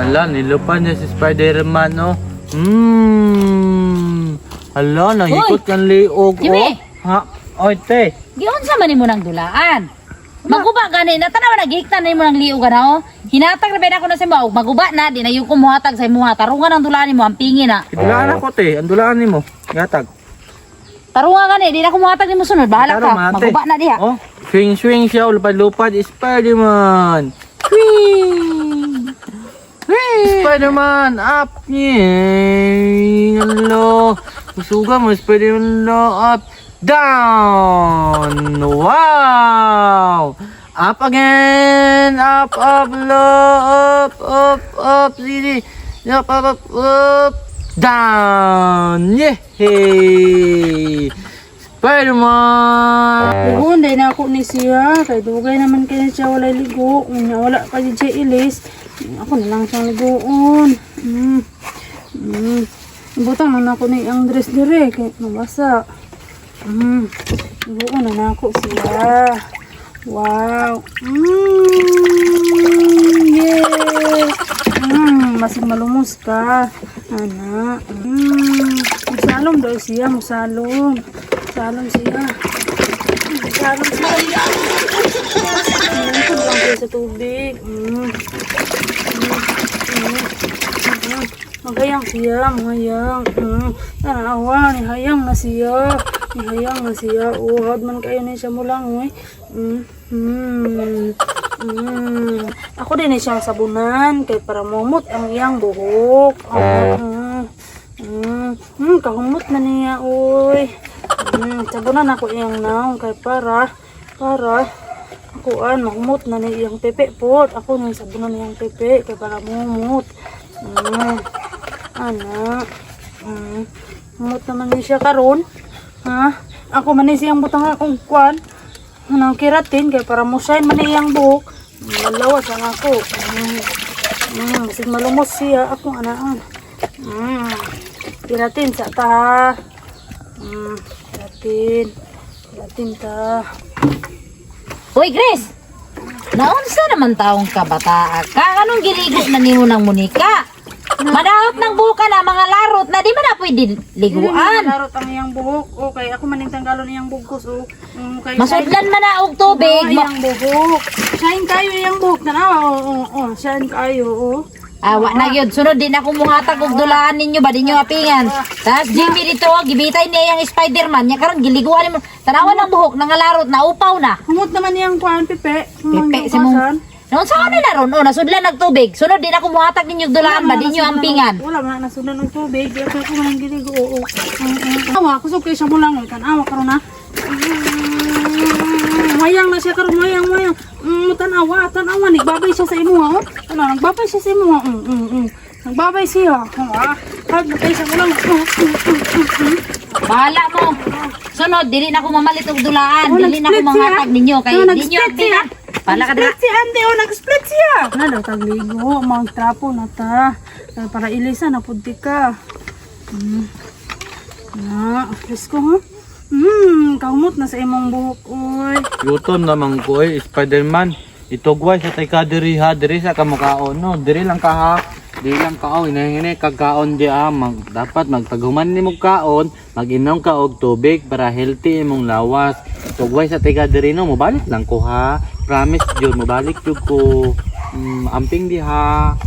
Ala, nilupad niya si Spider-Man, oh. Ala, nahikot ng liog, oh. Jimmy! Ha? Oy, te. Giunsa man nimo nang dulaan? Maguba gani na tanawa nagiktan nimo nang liog na oh. Hinatag ra ba nako na sa imo og maguba na di na yung kumuhatag sa imuha. Tarungan ang dulaan nimo ang pingi na. Idulaan ako, te. Ang dulaan nimo. Gatag. Tarungan gani di na kumuhatag nimo sunod. Bahala ka. Tarong, ate. Maguba na diha. Oh, swing swing siya, lupad-lupad, Spider-Man. Swing! Spider-Man, up! Yay! Hello! Usuga mo, Spider-Man, lo, up! Down! Wow! Up again! Up, up, low, up, up, up, sige! Up, up, up, up! Down! Yay! Spider-Man! Ligoon day na ako ni siya. Kay dugay naman kay siya walay ligo. Unya wala pa di siya ilis. Ako na lang siyang ligoon. Butang na nako ni ang dress dire kay mabasa. Ligoon na nako siya. Wow. Yeah. Masig malumos ka. Ana. Musalom daw siya, musalom. Musalom siya. Musalom siya. Lingkod lang siya sa tubig. Maghayang siya, maghayang. Tanawa, nihayang na siya. Nihayang na siya. Uhod man kayo ni siya mulang, uy. Ako din eh siyang sabunan kay para mumot ang iyang buhok. Ah. Kahumot na niya, uy. Sabunan ako iyang naong kay para akuan mahumot na ni iyang pepe po. Ako nang sabunan niyang pepe kay para mumot. Ana. Humot naman ni siya karon. Ha? Ako man ni siyang butang akong kwan. Anong keratin kay para mo shine man ni iyang buhok. Malawas ang ako. Basig malumos siya akong anaan. Keratin sa ta. Ha. Keratin. Keratin ta. Uy, Grace. Naunsa naman taong kabataa ka? Anong giligo na nimo nang munika? Madahot ng buka na mga larot na di man na pwede liguan. Larot ang iyang buhok. Okay, ako maning tanggalon iyang bugkos. Oh. Kay Masudlan man na og tubig. Tanawa iyang buhok. Shine kayo iyang buhok. Tanawa, oh. Shine kayo, oh. Ah, wa na gyud sunod din ako muhatag og dulaan ninyo ba dinyo apingan. Tapos Jimmy dito gibitay niya yang Spider-Man nya karon giliguan nimo. Tanawan ang buhok nangalarot na upaw na. Humot naman iyang kuan, Pipe. Humot Pepe iyang si mong kuwasan. Noon sa ano na ron? Oh, nasudlan ng tubig. Sunod din ako muhatag ninyo og dulaan ba dinyo ampingan. Wala man nasudan ng tubig. Di ako man gilig. Oo. Awa, kusog kay siya mo lang. Tanawa karon ha. Mayang na siya karon, mayang, mayang. Tanawa, tanawa. Nagbabay siya sa imo, oh. Tanawa, nagbabay siya sa imo. Nagbabay siya. Oh, ah. Hag na kay siya mo lang. Bahala mo. Sunod dili na ako mamalit og dulaan. Oh, Dili na ako nag-split siya. manghatag ninyo kay Oh, dinyo nag-split siya. ampingan. Bahala ka dira. Nag-split si Ante, oh, nag-split siya. Na daw tagligo, magtrapo na ta. Kaya para ilisa na pud ka. Na, presko ha. Kahumot na sa imong buhok, oy. Gutom naman ko eh, Spider-Man. Itugway sa tay ka diri ha, diri sa kamukaon no. Diri lang ka ha. Diri lang ka oh, hinahingin kagkaon di ah. Dapat magtaghuman nimo kaon, mag-inom ka og tubig para healthy imong lawas. Itugway sa tay ka diri no, mobalik lang ko ha. Promise jud, mobalik jud ko. Amping di ha.